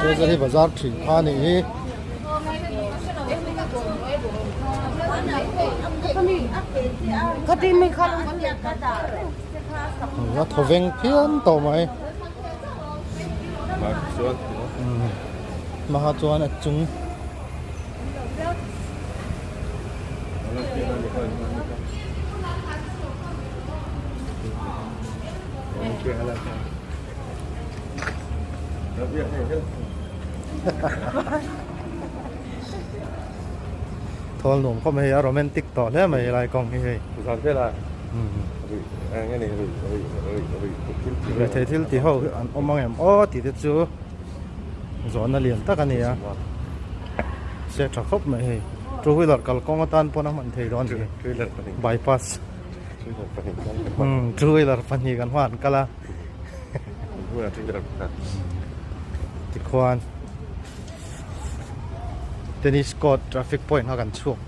Treasury bazar thin kha a nih hi. A thaw veng phian tawh mai. Maha chuan a chung. Thawl nuam khawp mai hei a romantic tawh hle mai helai kawng hi hei. Ruihtheih thil ti ho an awm ang em aw tih te chu zawhna lian tak a ni a se tha khawp mai hei two wheeler kalkawng atan pawn a hman thei dawn a ni bypass two wheeler pahnih kan hman kal a tikhuan tennis court traffic point kha kan chhuak.